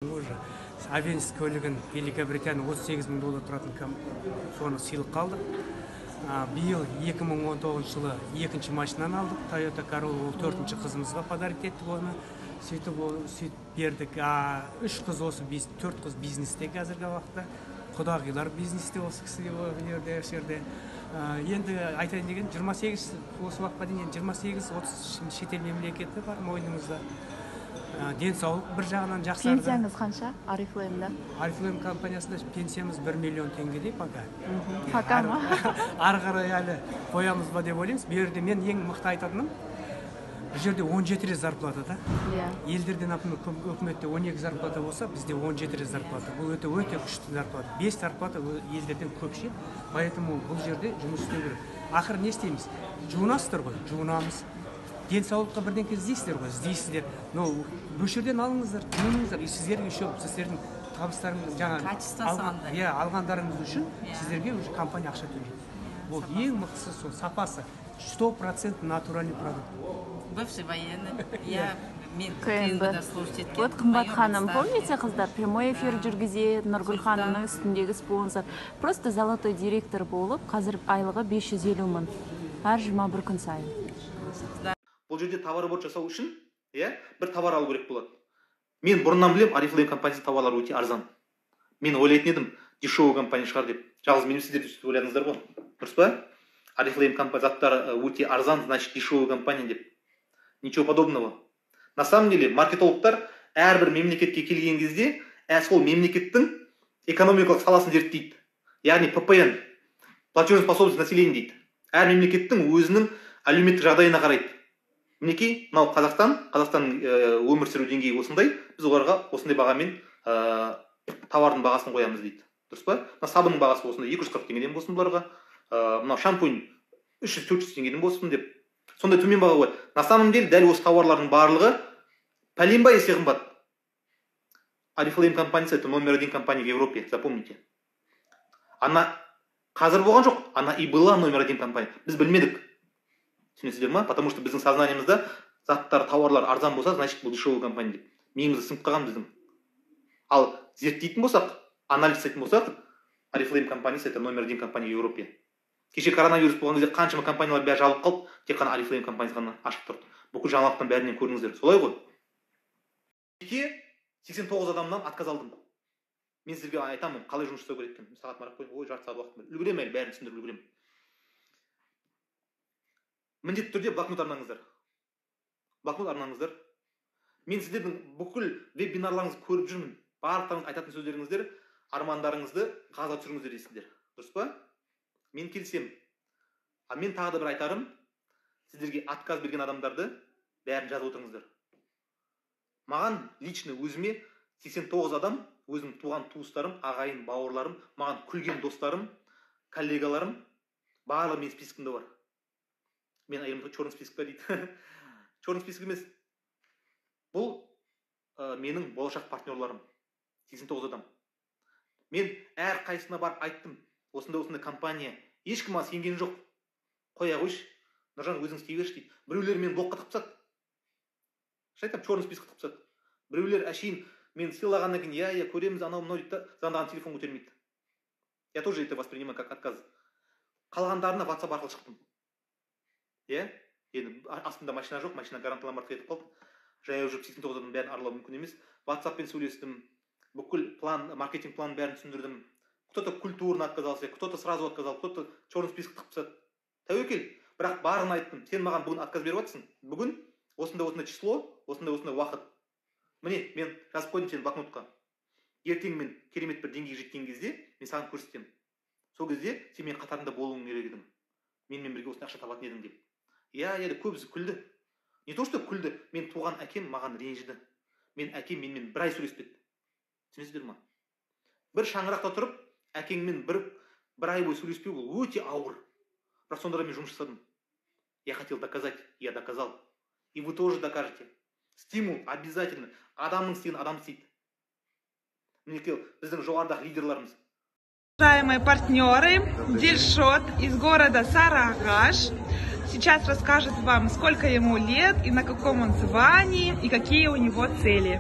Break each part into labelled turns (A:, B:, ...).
A: Уже Авенс көлігін, Великобритания, 38 мың доллар тұратын, соны сыйлыққа алдық. Биыл, 2019 жылы, екінші машинаны алдық, Тойота Королла. Ол төртінші қызымызға подарить еттік оны. Сөйтіп, ол сөйтіп бердік. Үш қыз осы, төрт қыз бизнесте қазіргі уақытта, құдағилар бизнесте, осы кісіге, ол жерде, осы жерде. Енді айтайын деген, 28, осы уақытқа дейін енді 28-30 шетел мемлекеті бар мойнымызда. Денсаулық бір жағынан жақсарды.
B: Пенсияңыз қанша Орифлеймда?
A: Орифлейм компаниясында пенсиямыз 1 миллион теңгедей пока.
B: Пока ма?
A: Ары қарай әлі қоямыз ба деп ойлаймыз. Бұл жерде мен ең мықты айтатыным, бұл жерде 17 рет зарплата да. Елдерде, например, үкіметте 12 зарплата болса, бізде 17 рет зарплата. Бұл өте өте күшті зарплата, 5 зарплата елдерден көп ше. Поэтому бұл жерде жұмыс істеу керек. Ақыры не істейміз? Жуынасыздар ғой, жуынамыз. Денсаулыққа бірдеңке іздейсіздер ғой, іздейсіздер. Но бұл жерден алыңыздар, жуыныңыздар, и сіздерге еще сіздердің табыстарыңыз жаңағы
C: Качествосы қандай?
A: Иә, алғандарыңыз үшін сіздерге уже компания ақша төлейді. Ол ең мықтысы сол сапасы, 100% натуральный продукт.
C: Бывший военный. Я мен
B: КНБ.
C: КНБ-да служить еткен.
B: Вот Қымбат
C: Майор
B: ханым,
C: отставки.
B: помните, қыздар, прямой эфир жүргізеді, Нұргүл ханымның үстіндегі спонсор. Просто золотой директор болып, қазір айлығы 550 мың. Әр 21 күн сайын.
D: Бұл жерде товарооборот жасау үшін, иә, бір товар алу керек болады. Мен бұрыннан білемін, Орифлейм компаниясының товарлары өте арзан. Мен ойлайтын едім, дешевый компания шығар деп. Жалғыз мен емес, сіздер де сөйтіп ойладыңыздар ғой, дұрыс па? Орифлейм компания заттары өте арзан, значит, дешевый компания деп. Ничего подобного. На самом деле маркетологтар әрбір мемлекетке келген кезде сол мемлекеттің экономикалық саласын зерттейді, яғни ППН, платежная способность населения дейді. Әр мемлекеттің өзінің әлеуметтік жағдайына қарайды. Мінекей, мынау Қазақстан. Қазақстанның өмір сүру деңгейі осындай, біз оларға осындай бағамен товардың бағасын қоямыз дейді, дұрыс па? Мына сабынның бағасы осындай, 240 теңгеден болсын бұларға, мынау шампунь 300-400 теңгеден болсын деп, сондай төмен баға қояды. На самом деле дәл осы тауарлардың барлығы пәленбай есе қымбат. Орифлейм компаниясы — это номер один компания в Европе, запомните. Она қазір болған жоқ, она и была номер один компания, біз білмедік, түсінесіздер ма? Потому что біздің сознаниемызда заттар, тауарлар арзан болса, значит, бұл дешевый компания деп миымызда сіңіп қалған біздің. Ал зерттейтін болсақ, анализ жасайтын болсақ, Орифлейм компаниясы — это номер один компания в Европе. Кеше коронавирус болған кезде қаншама компаниялар бәрі жабылып қалды, тек қана Орифлейм компаниясы ғана ашық тұрды. Бүкіл жаңалықтан бәрінен көрдіңіздер, солай ғой? Жеке 89 адамнан отказ алдым. Мен сіздерге айтамын, қалай жұмыс жасау керек екенін. Сағат қарап қойдым. Ой, жарты сағат уақытым бар, үлгеремін әлі, бәрін түсіндіріп үлгеремін. Міндетті түрде блокнот арнаңыздар, блокнот арнаңыздар. Мен сіздердің бүкіл вебинарларыңызды көріп жүрмін. Барлықтарыңыз айтатын сөздеріңіздер: «Армандарыңызды қағазға түсіріңіздер» дейсіздер, дұрыс па? Мен келісемін. А мен тағы да бір айтарым: сіздерге отказ берген адамдарды бәрін жазып отырыңыздар. Маған лично, өзіме 89 адам, өзімнің туған туыстарым, ағайын бауырларым, маған күлген достарым, коллегаларым, барлығы менің спискімде бар. Мен әйелім «черный список па» дейді. Черный список емес бұл, менің болашақ партнерларым, 89 адам. Мен әрқайсысына барып айттым: осындай осындай компания. Ешкім маған сенген жоқ. «Қоя қойшы, Нұржан, өзің істей берші» дейді. Біреулер мені блокқа тығып тастады, шын айтамын, черный список тығып тастады. Біреулер әшейін мені сыйлағаннан кейін: «Иә, иә, көреміз», анау мынау дейді да, звондаған телефон көтермейді. Я тоже это воспринимаю как отказ. Қалғандарына WhatsApp арқылы шықтым, иә. Енді астымда машина жоқ, машина гарантия ломбардқа кетіп қалды. Жаяу жүріп 89 адамның бәрін аралау мүмкін емес. Ватсаппен сөйлестім, бүкіл план, маркетинг планын бәрін түсіндірдім. Кто то культурно отказался, кто то сразу отказал, кто то черный список тығып тастады. Тәуекел, бірақ барын айттым: сен маған бүгін отказ беріп жатырсың, бүгін осындай осындай число, осындай осындай уақыт, міне, мен жазып қойдым сені блокнотқа. Ертең мен керемет бір деңгейге жеткен кезде мен саған көрсетемін. Сол кезде сен менің қатарымда болуың керек едің, менімен бірге осындай ақша табатын едің деп. «Иә, иә» деп көбісі күлді. Не то что күлді, мен туған әкем маған ренжіді. Мен әкем менімен бір ай сөйлеспеді, түсінесіздер ма? Бір шаңырақта тұрып, әкеңмен бір ай бойы сөйлеспеу — бұл өте ауыр. Бірақ сонда да мен жұмыс жасадым. Я хотел доказать, я доказал, и вы тоже докажете. Стимул обязательно. Адамның істегенін адам істейді. Мінекей, біздің жоғарыдағы лидерларымыз.
E: Уважаемые партнеры, Дильшот из города Сарыагаш сейчас расскажет вам, сколько ему лет и на каком он звании, и какие у него цели.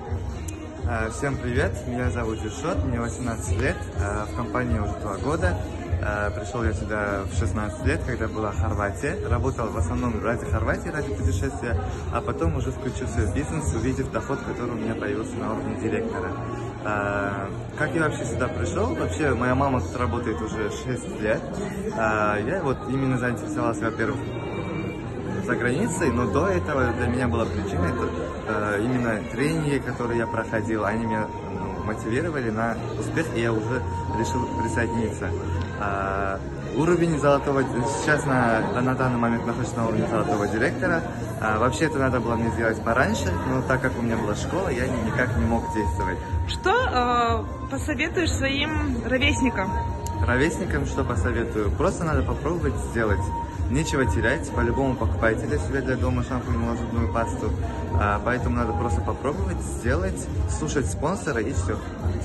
F: Всем привет, меня зовут Дильшод, мне 18 лет, в компании уже 2 года. Пришел я сюда в 16 лет, когда была Хорватия. Работал в основном ради Хорватии, ради путешествия, а потом уже включился в бизнес, увидев доход, который у меня появился на уровне директора. Как я вообще сюда пришел? Вообще, моя мама тут работает уже 6 лет. Я вот именно заинтересовался, во-первых, за границей, но до этого для меня была причина, это именно тренинги, которые я проходил, они меня мотивировали на успех, и я уже решил присоединиться. Уровень золотого, сейчас на данный момент нахожусь на уровне золотого директора. Вообще это надо было мне сделать пораньше, но так как у меня была школа, я никак не мог действовать.
E: Что посоветуешь своим ровесникам?
F: Ровесникам что посоветую? Просто надо попробовать сделать. Нечего терять, по-любому покупайте для себя, для дома шампунь, зубную пасту. Поэтому надо просто попробовать, сделать, слушать спонсора и все.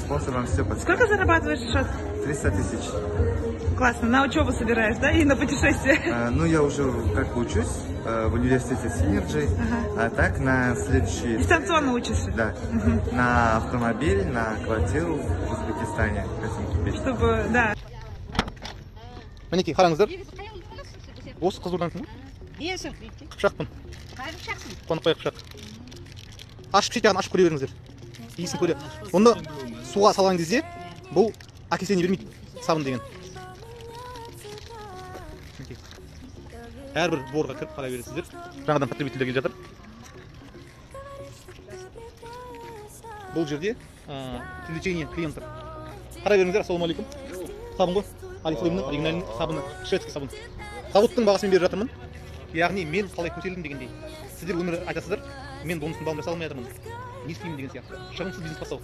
F: Спонсор вам все подскажет.
E: Сколько зарабатываешь сейчас?
F: 300 тысяч.
E: Классно. На учебу собираешь, да? И на путешествие?
F: Ну, я уже как учусь в университете Синерджи. Ага. А так на следующий...
E: Дистанционно учишься?
F: Да. Угу. На автомобиль, на квартиру в Узбекистане хотим купить.
E: Чтобы, да.
D: Мінекей, қараңыздар. Осы Қызылорданікі ме? Қыпшақпын. Қонақбай Қыпшақ. Ашып шет жағын ашып көре беріңіздер. Иісін көре. Оны суға салған кезде бұл окисление бермейді сабын деген. Әрбір дворға кіріп қарай бересіздер. Жаңадан потребительдер келіп жатыр. Бұл жерде привлечение клиентов. Қарай беріңіздер, ассалаумағалейкум. Сабын ғой. Орифлеймнің оригинальный сабыны, шведский сабын. Заводтың бағасымен беріп жатырмын. Яғни мен қалай көтерілдім дегендей. Сіздер өмір айтасыздар, мен бонустың балын жасай алмай жатырмын. Не істеймін деген сияқты. Шығынсыз бизнес бастау.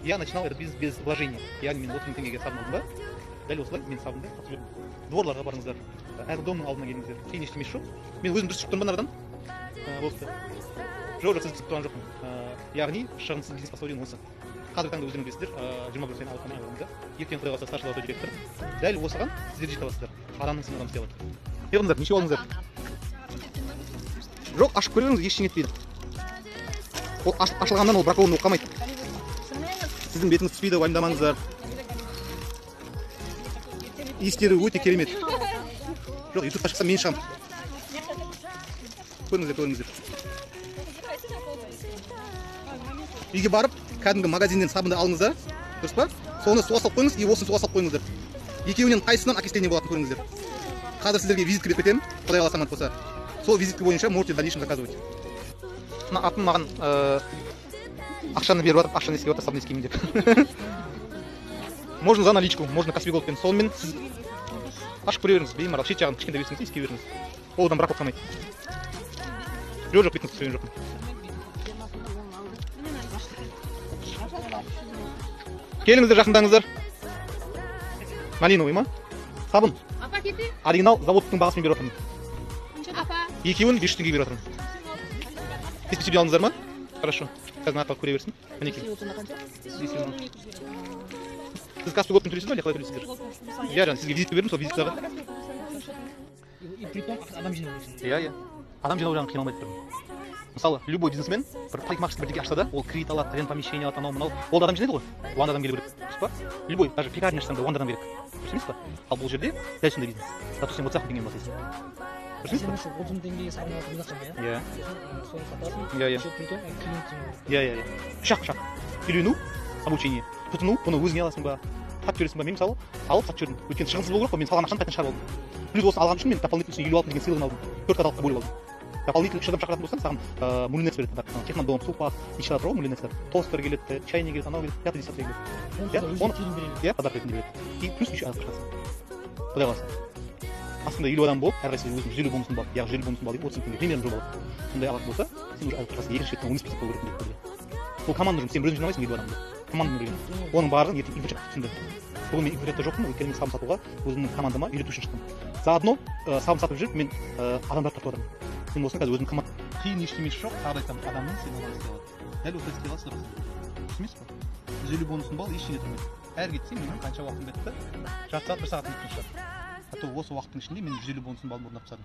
D: Я начинал этот бизнес без вложения. Яғни мен 30 мың теңгеге сабын алдым ба? Дәл осылай мен сабынды сатып жібердім. Дворларға барыңыздар, әр домның алдына келіңіздер. Қиын ештемесі жоқ. Мен өзім дұрыс шығып тұрмын ба арадан? Болыпты. Жоқ, сіз түсіп тұрған жоқпын. Яғни шығынсыз бизнес бастау деген осы. Қазіргі таңда өздеріңіз білесіздер, 21 сайын алып қана, ертең құдай қаласа старший золотой директор. Дәл осыған сіздер жете аласыздар. Адамның сынын адам істей алады. Не қылдыңыздар, неше алдыңыздар? Жоқ, ашып көре беріңіз, ештеңе етпейді. Ол ашылғаннан ол бракованный болып қалмайды. Сіздің бетіңіз түспейді, уайымдамаңыздар. Иістері өте керемет. Жоқ, ютубқа шықсам мен шығамын. Көріңіздер, көріңіздер. Үйге барып, кәдімгі магазиннен сабынды алыңыздар, дұрыс па? Соны суға салып қойыңыз, и осыны суға салып қойыңыздар. Екеуінен қайсысынан окисление болатынын көріңіздер. Қазір сіздерге визитка беріп кетемін, құдай қаласа аман болса. Сол визитка бойынша можете в дальнейшем заказывать. Мына апым маған ақшаны беріп жатыр, ақшаны иіскеп жатыр, сабын иіскеймін деп. Можно за наличку, можно Каспи Голдпен. Сонымен сіз ашып көре беріңіз, беймарал шет жағын кішкентай берсеңіз, иіскей беріңіз. Ол одан бірақ болып қалмайды. Жоқ, бетіңізді түсірген жоқпын. Келіңіздер, жақындаңыздар. Малиновый ма? Сабын. Оригинал заводтың бағасымен беріп жатырмын. Екеуін 500 теңгеге беріп жатырмын. Бес алыңыздар ма? Хорошо. Қазір апа көре берсін. Мінекей. Сіз Каспи Голдпен төлейсіз ба, әлде қалай төлейсіздер? Иә, жаңа сізге визитка бердім, сол визиткаға. Иә, иә. Адам жинау жағын қиналмайды тұрмын. Мысалы, любой бизнесмен бір парикмахерский бірдеңе ашса да, ол кредит алады, аренда помещение алады, анау мынау. Ол да адам жинайды ғой. Оған да адам келу керек. Дұрыс па? Любой, даже пекарня ашсаң да оған да адам керек. Дұрыс емес па? Ал бұл жерде дәл сондай бизнес. Зато сен 30 ақ теңгемен бастайсың. Дұрыс емес па?
G: 30 мың теңгеге сабын алып жүрген ақша, иә?
D: Иә.
G: Соны сатасың.
D: Иә, иә. Иә, иә, иә. Үш-ақ. Үйрену, обучение. Тұтыну, бұны өзіңе аласың ба? Сатып жібересің ба? Мен мысалы алып сатып жібердім. Өйткені шығынсыз болу керек қой, мен салған ақшаны қайтадан шығарып алдым. Плюс осы алған үшін мен дополнительно 56 мың деген сыйлығын алдым. 4 каталогқа бөліп алдым. Дополнительно үш адам шақыратын болсаң, саған мулинекс береді. Технодом, сулпак, неше жатыр ғой мулинекстер. Тостер келеді, чайник келеді, анау келеді, пятый, десятый келеді. Иә, оны иә, подарок ретінде береді. И плюс еще азық шығасың. Құдай қаласа. Астында 50 адам болып, әрқайсысы өзінің 150 бонусын алып, яғни 150 бонусын алып, 30 теңге примерно жоба алады. Сондай алатын болса, сен уже азық шығасың. Екінші реттен 15% болу керек міндетті түрде. Ол команда жұмысы, сен бір өзің жинамайсың 50 адамды. Командамен бірге. Оның барлығын ертең инфочат түсінді. Бүгін мен инфочатта жоқпын, өйткені мен сабын сатуға өзімнің командама үйрету үшін шықтым. Заодно сабын сатып жүріп, мен адамдарды тартып жатырмын. Мен осыны қазір өзім команда. Қиын ештемесі жоқ, тағы да айтамын, адамның сен оған істей алады. Дәл осылай істей аласыздар ғой. Дұрыс емес па? 150 бонусын бал ештеңе тұрмайды. Әр кетсе менің қанша уақытым кетті? Жарты сағат, бір сағатым кеткен шығар. А то осы уақыттың ішінде мен 150 бонусын балын орындап тастадым.